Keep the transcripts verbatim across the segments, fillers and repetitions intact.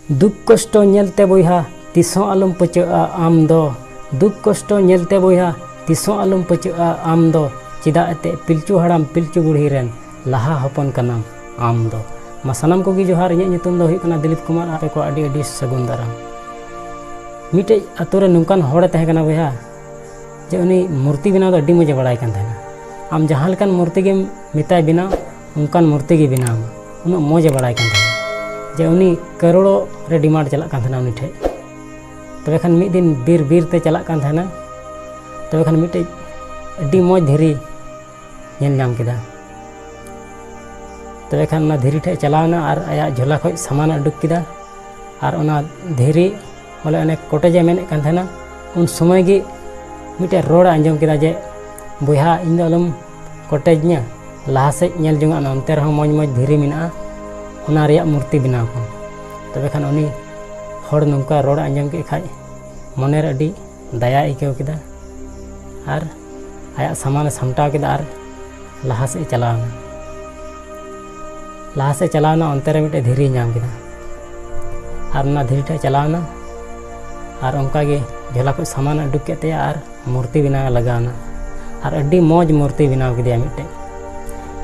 ᱫᱩᱠ ᱠᱚᱥᱴᱚ ᱧᱮᱞᱛᱮ ᱵᱚᱭᱦᱟ, ᱛᱤᱥᱦᱚᱸ ᱟᱞᱚᱢ ᱯᱟᱹᱪᱟᱹᱜᱼᱟ ᱟᱢ ᱫᱚ᱾ ᱫᱩᱠ ᱠᱚᱥᱴᱚ ᱧᱮᱞᱛᱮ ᱵᱚᱭᱦᱟ, ᱛᱤᱥᱦᱚᱸ ᱟᱞᱚᱢ ᱯᱟᱹᱪᱟᱹᱜᱼᱟ ᱟᱢ ᱫᱚ᱾ ᱪᱮᱫᱟᱜ ᱮᱱᱛᱮᱫ ᱯᱤᱞᱪᱩ ᱦᱟᱲᱟᱢ ᱯᱤᱞᱪᱩ ᱵᱩᱲᱦᱤ ᱨᱮᱱ ᱞᱟᱦᱟ ᱦᱚᱯᱚᱱ ᱠᱟᱱᱟᱢ ᱟᱢ ᱫᱚ᱾ ᱢᱟ ᱥᱟᱱᱟᱢ ᱠᱚᱜᱮ ᱡᱚᱦᱟᱨ, ᱤᱧᱟᱹᱜ ᱧᱩᱛᱩᱢ ᱫᱚ ᱦᱩᱭᱩᱜ ᱠᱟᱱᱟ ᱫᱤᱞᱤᱯ ᱠᱩᱢᱟᱨ, ᱟᱯᱮ ᱠᱚ ᱟᱹᱰᱤ ᱟᱹᱰᱤ ᱥᱟᱹᱜᱩᱱ ᱫᱟᱨᱟᱢ᱾ ᱢᱤᱫᱴᱮᱡ ᱟᱛᱳ ᱨᱮ ᱱᱚᱝᱠᱟᱱ ᱦᱚᱲᱮ ᱛᱟᱦᱮᱸ ᱠᱟᱱᱟ ᱵᱚᱭᱦᱟ, ᱡᱮ ᱩᱱᱤ ᱢᱩᱨᱛᱤ ᱵᱮᱱᱟᱣ ᱫᱚ ᱟᱹᱰᱤ ᱢᱚᱡᱽ ᱮ ᱵᱟᱲᱟᱭ ᱠᱟᱱ ᱛᱟᱦᱮᱱᱟ᱾ ᱟᱢ ᱡᱟᱦᱟᱸ ᱞᱮᱠᱟᱱ ᱢᱩᱨᱛᱤ ᱜᱮᱢ ᱢᱮᱛᱟᱭ ᱵᱮᱱᱟᱣ, ᱚᱱᱠᱟᱱ ᱢᱩᱨᱛᱤ ᱜᱮ ᱵᱮᱱᱟᱣ ᱟᱢᱟ᱾ ᱩᱱᱟᱹᱜ ᱢᱚᱡᱽ ᱮ ᱵᱟᱲᱟᱭ ᱠᱟᱱ ᱛᱟᱦᱮᱱᱟ ᱡᱮ ᱩᱱᱤ ᱠᱟᱨᱳᱲᱚ ᱨᱮ ᱰᱤᱢᱟᱱᱰ ᱪᱟᱞᱟᱜ ᱠᱟᱱ ᱛᱟᱦᱮᱱᱟ ᱩᱱᱤ ᱴᱷᱮᱡ᱾ ᱛᱚᱵᱮ ᱠᱷᱟᱱ ᱢᱤᱫ ᱫᱤᱱ ᱵᱤᱨ ᱵᱤᱨ ᱛᱮ ᱪᱟᱞᱟᱜ ᱠᱟᱱ ᱛᱟᱦᱮᱱᱟ᱾ ᱛᱚᱵᱮ ᱠᱷᱟᱱ ᱢᱤᱫᱴᱮᱡ ᱟᱹᱰᱤ ᱢᱚᱡᱽ ᱫᱷᱤᱨᱤ ᱧᱮᱞ ᱧᱟᱢ ᱠᱮᱫᱟ᱾ ᱛᱚᱵᱮ ᱠᱷᱟᱱ ᱚᱱᱟ ᱫᱷᱤᱨᱤ ᱴᱷᱮᱡ ᱪᱟᱞᱟᱣ ᱮᱱᱟ ᱟᱨ ᱟᱭᱟᱜ ᱡᱷᱚᱞᱟ ᱠᱷᱚᱡ ᱥᱟᱢᱟᱱ ᱮ ᱩᱰᱩᱠ ᱠᱮᱫᱟ᱾ ᱟᱨ ᱚᱱᱟ ᱫᱷᱤᱨᱤ ᱵᱚᱞᱮ ᱚᱱᱮ ᱠᱚᱴᱮᱡᱮ ᱢᱮᱱᱮᱫ ᱠᱟᱱ ᱛᱟᱦᱮᱱᱟ, ᱩᱱ ᱥᱚᱢᱚᱭ ᱜᱮ ᱢᱤᱫᱴᱮᱡ ᱨᱚᱲ ᱮ ᱟᱸᱡᱚᱢ ᱠᱮᱫᱟ ᱡᱮ, "ᱵᱚᱭᱦᱟ, ᱤᱧ ᱫᱚ ᱟᱞᱚᱢ ᱠᱚᱴᱮᱡᱽᱧᱟ, ᱞᱟᱦᱟ ᱥᱮᱫ ᱧᱮᱞ ᱡᱚᱝᱟᱜ ᱢᱮ, ᱚᱱᱛᱮ ᱨᱮᱦᱚᱸ ᱢᱚᱡᱽ ᱢᱚᱡᱽ ᱫᱷᱤᱨᱤ ᱢᱮᱱᱟᱜᱼᱟ, ᱚᱱᱟ ᱨᱮᱭᱟᱜ ᱢᱩᱨᱛᱤ ᱵᱮᱱᱟᱣ ᱠᱚᱢ᱾" ᱛᱚᱵᱮ ᱠᱷᱟᱱ ᱩᱱᱤ ᱦᱚᱲ ᱱᱚᱝᱠᱟ ᱨᱚᱲ ᱮ ᱟᱸᱡᱚᱢ ᱠᱮᱫ ᱠᱷᱟᱡ ᱢᱚᱱᱮᱨᱮ ᱟᱹᱰᱤ ᱫᱟᱭᱟᱭ ᱟᱹᱭᱠᱟᱹᱣ ᱠᱮᱫᱟ ᱟᱨ ᱟᱭᱟᱜ ᱥᱟᱢᱟᱱᱮ ᱥᱟᱢᱴᱟᱣ ᱠᱮᱫᱟ ᱟᱨ ᱞᱟᱦᱟ ᱥᱮᱫ ᱮ ᱪᱟᱞᱟᱣ ᱮᱱᱟ᱾ ᱞᱟᱦᱟ ᱥᱮᱫ ᱮ ᱪᱟᱞᱟᱣ ᱮᱱᱟ, ᱚᱱᱛᱮ ᱨᱮ ᱢᱤᱫᱴᱮᱡ ᱫᱷᱤᱨᱤᱭ ᱧᱟᱢ ᱠᱮᱫᱟ ᱟᱨ ᱚᱱᱟ ᱫᱷᱤᱨᱤ ᱴᱷᱮᱡ ᱮ ᱪᱟᱞᱟᱣ ᱮᱱᱟ ᱟᱨ ᱚᱱᱠᱟ ᱜᱮ ᱡᱷᱚᱞᱟ ᱠᱷᱚᱡ ᱥᱟᱢᱟᱱᱮ ᱩᱰᱩᱠ ᱠᱮᱫ ᱛᱟᱭᱟ ᱟᱨ ᱢᱩᱨᱛᱤ ᱵᱮᱱᱟᱣ ᱮ ᱞᱟᱜᱟᱣ ᱮᱱᱟ᱾ ᱟᱨ ᱟᱹᱰᱤ ᱢᱚᱡᱽ ᱢᱩᱨᱛᱤ ᱵᱮᱱᱟᱣ ᱠᱮᱫᱮᱭᱟ ᱢᱤᱫᱴᱮᱡ᱾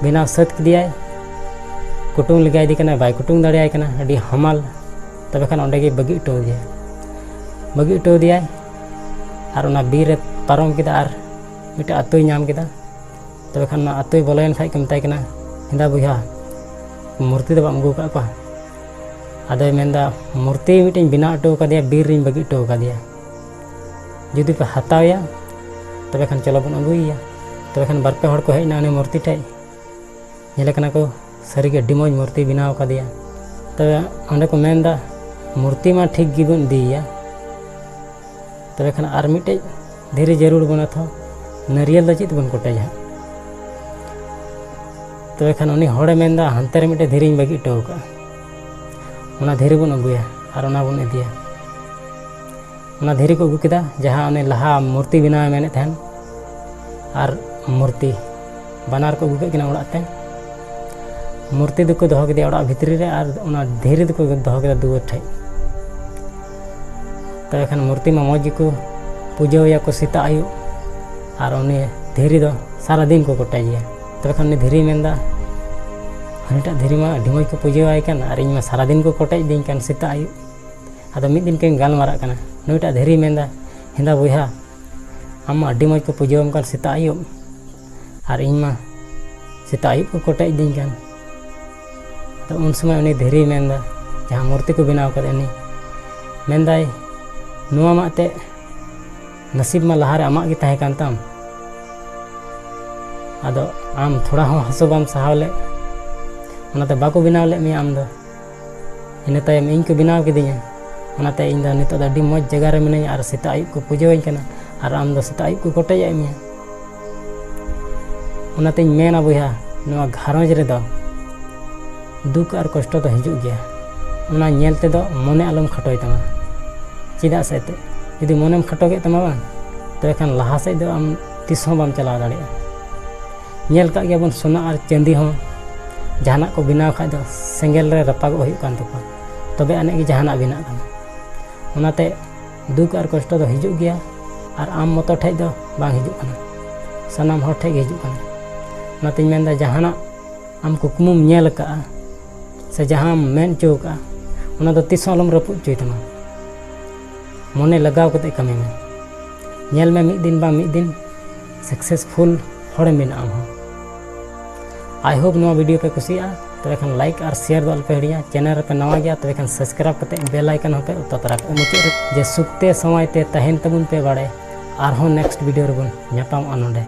ᱵᱮᱱᱟᱣ ᱥᱟᱹᱛ ᱠᱮᱫᱮᱭᱟᱭ, ᱠᱩᱴᱩᱝ ᱞᱮᱜᱟᱭ ᱫᱮ ᱠᱟᱱᱟᱭ, ᱵᱟᱭ ᱠᱩᱴᱩᱝ ᱫᱟᱲᱮᱭᱟᱭ ᱠᱟᱱᱟ, ᱟᱹᱰᱤ ᱦᱟᱢᱟᱞ᱾ ᱛᱚᱵᱮ ᱠᱷᱟᱱ ᱚᱸᱰᱮ ᱜᱮ ᱵᱟᱹᱜᱤ ᱦᱚᱴᱚ ᱟᱫᱮᱭᱟᱭ᱾ ᱵᱟᱹᱜᱤ ᱦᱚᱴᱚ ᱟᱫᱮᱭᱟᱭ ᱟᱨ ᱚᱱᱟ ᱵᱤᱨ ᱨᱮ ᱯᱟᱨᱚᱢ ᱠᱮᱫᱟ ᱟᱨ ᱢᱤᱫᱴᱮᱡ ᱟᱛᱳᱭ ᱧᱟᱢ ᱠᱮᱫᱟ᱾ ᱛᱚᱵᱮ ᱠᱷᱟᱱ ᱚᱱᱟ ᱟᱛᱳᱭ ᱵᱚᱞᱚᱭᱮᱱ ᱠᱷᱟᱡ ᱠᱚ ᱢᱮᱛᱟᱭ ᱠᱟᱱᱟ, "ᱦᱮᱸᱫᱟ ᱵᱚᱭᱦᱟ, ᱢᱩᱨᱛᱤ ᱫᱚ ᱵᱟᱢ ᱟᱹᱜᱩ ᱟᱠᱟᱫ ᱠᱚᱣᱟ?" ᱟᱫᱚᱭ ᱢᱮᱱᱫᱟ, "ᱢᱩᱨᱛᱤ ᱢᱤᱫᱴᱮᱱ ᱵᱮᱱᱟᱣ ᱦᱚᱴᱚ ᱟᱠᱟᱫᱮᱭᱟ, ᱵᱤᱨ ᱨᱮᱧ ᱵᱟᱹᱜᱤ ᱦᱚᱴᱚ ᱟᱠᱟᱫᱮᱭᱟ᱾ ᱡᱩᱫᱤ ᱯᱮ ᱦᱟᱛᱟᱣᱮᱭᱟ, ᱛᱚᱵᱮ ᱠᱷᱟᱱ ᱪᱚᱞᱚ ᱵᱚᱱ ᱟᱹᱜᱩᱭᱮᱭᱟ᱾" ᱛᱚᱵᱮ ᱠᱷᱟᱱ ᱵᱟᱨ ᱯᱮ ᱦᱚᱲ ᱠᱚ ᱦᱮᱡ ᱮᱱᱟ ᱩᱱᱤ ᱢᱩᱨᱛᱤ ᱴᱷᱮᱡ᱾ ᱧᱮᱞᱮ ᱠᱟᱱᱟ ᱠᱚ, ᱥᱟᱹᱨᱤᱜᱮ ᱟᱹᱰᱤ ᱢᱚᱡᱽ ᱢᱩᱨᱛᱤ ᱵᱮᱱᱟᱣ ᱟᱠᱟᱫᱮᱭᱟ᱾ ᱛᱚᱵᱮ ᱚᱸᱰᱮ ᱠᱚ ᱢᱮᱱᱫᱟ, "ᱢᱩᱨᱛᱤ ᱢᱟ ᱴᱷᱤᱠ ᱜᱮᱵᱚᱱ ᱤᱫᱤᱭᱮᱭᱟ, ᱛᱚᱵᱮ ᱠᱷᱟᱱ ᱟᱨ ᱢᱤᱫᱴᱮᱡ ᱫᱷᱤᱨᱤ ᱡᱟᱹᱨᱩᱲ ᱵᱚᱱᱟ ᱛᱷᱚ, ᱱᱟᱹᱨᱭᱟᱹᱞ ᱫᱚ ᱪᱮᱫ ᱛᱮᱵᱚᱱ ᱠᱚᱴᱮᱡᱟ ᱦᱟᱸᱜ?" ᱛᱚᱵᱮ ᱠᱷᱟᱱ ᱩᱱᱤ ᱦᱚᱲᱮ ᱢᱮᱱᱫᱟ, "ᱦᱟᱱᱛᱮ ᱨᱮ ᱢᱤᱫᱴᱮᱡ ᱫᱷᱤᱨᱤᱧ ᱵᱟᱹᱜᱤ ᱦᱚᱴᱚ ᱟᱠᱟᱫᱼᱟ, ᱚᱱᱟ ᱫᱷᱤᱨᱤ ᱵᱚᱱ ᱟᱹᱜᱩᱭᱟ ᱟᱨ ᱚᱱᱟ ᱵᱚᱱ ᱤᱫᱤᱭᱟ᱾" ᱚᱱᱟ ᱫᱷᱤᱨᱤ ᱠᱚ ᱟᱹᱜᱩ ᱠᱮᱫᱟ, ᱡᱟᱦᱟᱸ ᱩᱱᱤ ᱞᱟᱦᱟ ᱢᱩᱨᱛᱤ ᱵᱮᱱᱟᱣ ᱮ ᱢᱮᱱᱮᱫ ᱛᱟᱦᱮᱱ, ᱟᱨ ᱢᱩᱨᱛᱤ, ᱵᱟᱱᱟᱨ ᱠᱚ ᱟᱹᱜᱩ ᱠᱮᱫ ᱠᱤᱱᱟ ᱚᱲᱟᱜ ᱛᱮ᱾ ᱢᱩᱨᱛᱤ ᱫᱚᱠᱚ ᱫᱚᱦᱚ ᱠᱮᱫᱮᱭᱟ ᱚᱲᱟᱜ ᱵᱷᱤᱛᱨᱤ ᱨᱮ, ᱟᱨ ᱚᱱᱟ ᱫᱷᱤᱨᱤ ᱫᱚᱠᱚ ᱫᱚᱦᱚ ᱠᱮᱫᱟ ᱫᱩᱣᱟᱹᱨ ᱴᱷᱮᱡ᱾ ᱛᱚᱵᱮ ᱠᱷᱟᱱ ᱢᱩᱨᱛᱤ ᱢᱟ ᱢᱚᱡᱽ ᱜᱮᱠᱚ ᱯᱩᱡᱟᱹᱣᱟᱭᱟ ᱠᱚ ᱥᱮᱛᱟᱜ ᱟᱹᱭᱩᱵ, ᱟᱨ ᱩᱱᱤ ᱫᱷᱤᱨᱤ ᱫᱚ ᱥᱟᱨᱟᱫᱤᱱ ᱠᱚ ᱠᱚᱴᱮᱡᱮᱭᱟ᱾ ᱛᱚᱵᱮ ᱠᱷᱟᱱ ᱩᱱᱤ ᱫᱷᱤᱨᱤᱭ ᱢᱮᱱᱫᱟ, ᱦᱟᱹᱱᱤᱴᱟᱜ ᱫᱷᱤᱨᱤ ᱢᱟ ᱟᱹᱰᱤ ᱢᱚᱡᱽ ᱠᱚ ᱯᱩᱡᱟᱹᱣᱟᱭ ᱠᱟᱱ, ᱟᱨ ᱤᱧ ᱢᱟ ᱥᱟᱨᱟᱫᱤᱱ ᱠᱚ ᱠᱚᱴᱮᱡ ᱫᱤᱧ ᱠᱟᱱ ᱥᱮᱛᱟᱜ ᱟᱹᱭᱩᱵ᱾ ᱟᱫᱚ ᱢᱤᱫ ᱫᱤᱱ ᱠᱤᱱ ᱜᱟᱞᱢᱟᱨᱟᱜ ᱠᱟᱱᱟ, ᱱᱩᱭᱴᱟᱜ ᱫᱷᱤᱨᱤᱭ ᱢᱮᱱᱫᱟ, ᱦᱮᱸᱫᱟ ᱵᱚᱭᱦᱟ, ᱟᱢ ᱢᱟ ᱟᱹᱰᱤ ᱢᱚᱡᱽ ᱠᱚ ᱯᱩᱡᱟᱹᱣᱟᱢ ᱠᱟᱱ ᱥᱮᱛᱟᱜ ᱟᱹᱭᱩᱵ, ᱟᱨ ᱤᱧ ᱢᱟ ᱥᱮᱛᱟᱜ ᱟᱹᱭᱩᱵ ᱠᱚ ᱠᱚᱴᱮᱡ ᱫᱤᱧ ᱠᱟᱱ᱾ ᱟᱫᱚ ᱩᱱ ᱥᱚᱢᱚᱭ ᱩᱱᱤ ᱫᱷᱤᱨᱤᱭ ᱢᱮᱱᱫᱟ, ᱡᱟᱦᱟᱸ ᱢᱩᱨᱛᱤ ᱠᱚ ᱵᱮᱱᱟᱣ ᱠᱟᱫᱟ ᱩᱱᱤ, ᱢᱮᱱᱫᱟᱭ, ᱱᱚᱣᱟ ᱢᱟ ᱮᱱᱛᱮᱫ ᱱᱟᱥᱤᱵ ᱢᱟ ᱞᱟᱦᱟᱨᱮ ᱟᱢᱟᱜ ᱜᱮ ᱛᱟᱦᱮᱸ ᱠᱟᱱ ᱛᱟᱢ᱾ ᱟᱫᱚ ᱟᱢ ᱛᱷᱚᱲᱟ ᱦᱚᱸ ᱦᱟᱹᱥᱩ ᱵᱟᱢ ᱥᱟᱦᱟᱣ ᱞᱮᱫ, ᱚᱱᱟᱛᱮ ᱵᱟᱠᱚ ᱵᱮᱱᱟᱣ ᱞᱮᱫ ᱢᱮᱭᱟ ᱟᱢ ᱫᱚ᱾ ᱤᱱᱟᱹ ᱛᱟᱭᱚᱢ ᱤᱧ ᱠᱚ ᱵᱮᱱᱟᱣ ᱠᱤᱫᱤᱧᱟ, ᱚᱱᱟᱛᱮ ᱤᱧ ᱫᱚ ᱱᱤᱛᱚᱜ ᱫᱚ ᱟᱹᱰᱤ ᱢᱚᱡᱽ ᱡᱟᱭᱜᱟ ᱨᱮ ᱢᱤᱱᱟᱹᱧᱟ ᱟᱨ ᱥᱮᱛᱟᱜ ᱟᱹᱭᱩᱵ ᱠᱚ ᱯᱩᱡᱟᱹᱣᱟᱹᱧ ᱠᱟᱱᱟ, ᱟᱨ ᱟᱢ ᱫᱚ ᱥᱮᱛᱟᱜ ᱟᱹᱭᱩᱵ ᱠᱚ ᱠᱚᱴᱮᱡ ᱮᱫ ᱢᱮᱭᱟ᱾ ᱚᱱᱟᱛᱮᱧ ᱢᱮᱱᱟ ᱵᱚᱭᱦᱟ, ᱱᱚᱣᱟ ᱜᱷᱟᱨᱚᱸᱡᱽ ᱨᱮᱫᱚ ᱫᱩᱠ ᱟᱨ ᱠᱚᱥᱴᱚ ᱫᱚ ᱦᱤᱡᱩᱜ ᱜᱮᱭᱟ᱾ ᱚᱱᱟ ᱧᱮᱞ ᱛᱮᱫᱚ ᱢᱚᱱᱮ ᱟᱞᱚᱢ ᱠᱷᱟᱴᱚᱭ ᱛᱟᱢᱟ᱾ ᱪᱮᱫᱟᱜ ᱥᱮ ᱮᱱᱛᱮᱫ, ᱡᱩᱫᱤ ᱢᱚᱱᱮᱢ ᱠᱷᱟᱴᱚ ᱠᱮᱫ ᱛᱟᱢᱟ ᱵᱟᱝ, ᱛᱚᱵᱮ ᱠᱷᱟᱱ ᱞᱟᱦᱟ ᱥᱮᱫ ᱫᱚ ᱟᱢ ᱛᱤᱥ ᱦᱚᱸ ᱵᱟᱢ ᱪᱟᱞᱟᱣ ᱫᱟᱲᱮᱭᱟᱜᱼᱟ᱾ ᱧᱮᱞ ᱠᱟᱜ ᱜᱮᱭᱟᱵᱚᱱ, ᱥᱚᱱᱟ ᱟᱨ ᱪᱟᱸᱫᱤ ᱦᱚᱸ ᱡᱟᱦᱟᱱᱟᱜ ᱠᱚ ᱵᱮᱱᱟᱣ ᱠᱷᱟᱡ ᱫᱚ ᱥᱮᱸᱜᱮᱞ ᱨᱮ ᱨᱟᱯᱟᱜᱚᱜ ᱦᱩᱭᱩᱜ ᱠᱟᱱ ᱛᱟᱠᱚᱣᱟ, ᱛᱚᱵᱮ ᱟᱹᱱᱤᱡ ᱜᱮ ᱡᱟᱦᱟᱱᱟᱜ ᱵᱮᱱᱟᱜ ᱠᱟᱱᱟ᱾ ᱚᱱᱟᱛᱮ ᱫᱩᱠ ᱟᱨ ᱠᱚᱥᱴᱚ ᱫᱚ ᱦᱤᱡᱩᱜ ᱜᱮᱭᱟ, ᱟᱨ ᱟᱢ ᱢᱚᱛᱚ ᱴᱷᱮᱡ ᱫᱚ ᱵᱟᱝ ᱦᱤᱡᱩᱜ ᱠᱟᱱᱟ, ᱥᱟᱱᱟᱢ ᱦᱚᱲ ᱴᱷᱮᱡ ᱜᱮ ᱦᱤᱡᱩᱜ ᱠᱟᱱᱟ᱾ ᱚᱱᱟᱛᱮᱧ ᱢᱮᱱᱫᱟ, ᱡᱟᱦᱟᱱᱟᱜ ᱟᱢ ᱠᱩᱠᱢᱩᱢ ᱧᱮᱞ ᱟᱠᱟᱫᱼᱟ ᱥᱮ ᱡᱟᱦᱟᱸᱢ ᱢᱮᱱ ᱦᱚᱪᱚ ᱟᱠᱟᱫᱼᱟ, ᱚᱱᱟ ᱫᱚ ᱛᱤᱥ ᱦᱚᱸ ᱟᱞᱚᱢ ᱨᱟᱹᱯᱩᱫ ᱦᱚᱪᱚᱭ ᱛᱟᱢᱟ᱾ ᱢᱚᱱᱮ ᱞᱟᱜᱟᱣ ᱠᱟᱛᱮ ᱠᱟᱹᱢᱤ ᱢᱮ᱾ ᱧᱮᱞ ᱢᱮ, ᱢᱤᱫ ᱫᱤᱱ ᱵᱟᱝ ᱢᱤᱫ ᱫᱤᱱ successful ᱦᱚᱲᱮᱢ ᱵᱮᱱᱟᱜᱼᱟ ᱟᱢ ᱦᱚᱸ᱾ I hope ᱱᱚᱣᱟ video ᱯᱮ ᱠᱩᱥᱤᱭᱟᱜᱼᱟ᱾ ᱛᱚᱵᱮ ᱠᱷᱟᱱ like ᱟᱨ share ᱫᱚ ᱟᱞᱚᱯᱮ ᱦᱤᱲᱤᱧᱟ᱾ Channel ᱨᱮᱯᱮ ᱱᱟᱣᱟ ᱜᱮᱭᱟ, ᱛᱚᱵᱮ ᱠᱷᱟᱱ subscribe ᱠᱟᱛᱮ bell icon ᱦᱚᱸᱯᱮ ᱚᱛᱟ ᱛᱚᱨᱟ ᱠᱟᱜᱼᱟ᱾ ᱢᱩᱪᱟᱹᱫ ᱨᱮ ᱡᱮ ᱥᱩᱠᱛᱮ ᱥᱟᱶᱟᱭ ᱛᱮ ᱛᱟᱦᱮᱱ ᱛᱟᱵᱚᱱ ᱯᱮ ᱵᱟᱲᱮ᱾ ᱟᱨᱦᱚᱸ next video ᱨᱮᱵᱚᱱ ᱧᱟᱯᱟᱢᱚᱜᱼᱟ ᱱᱚᱰᱮ᱾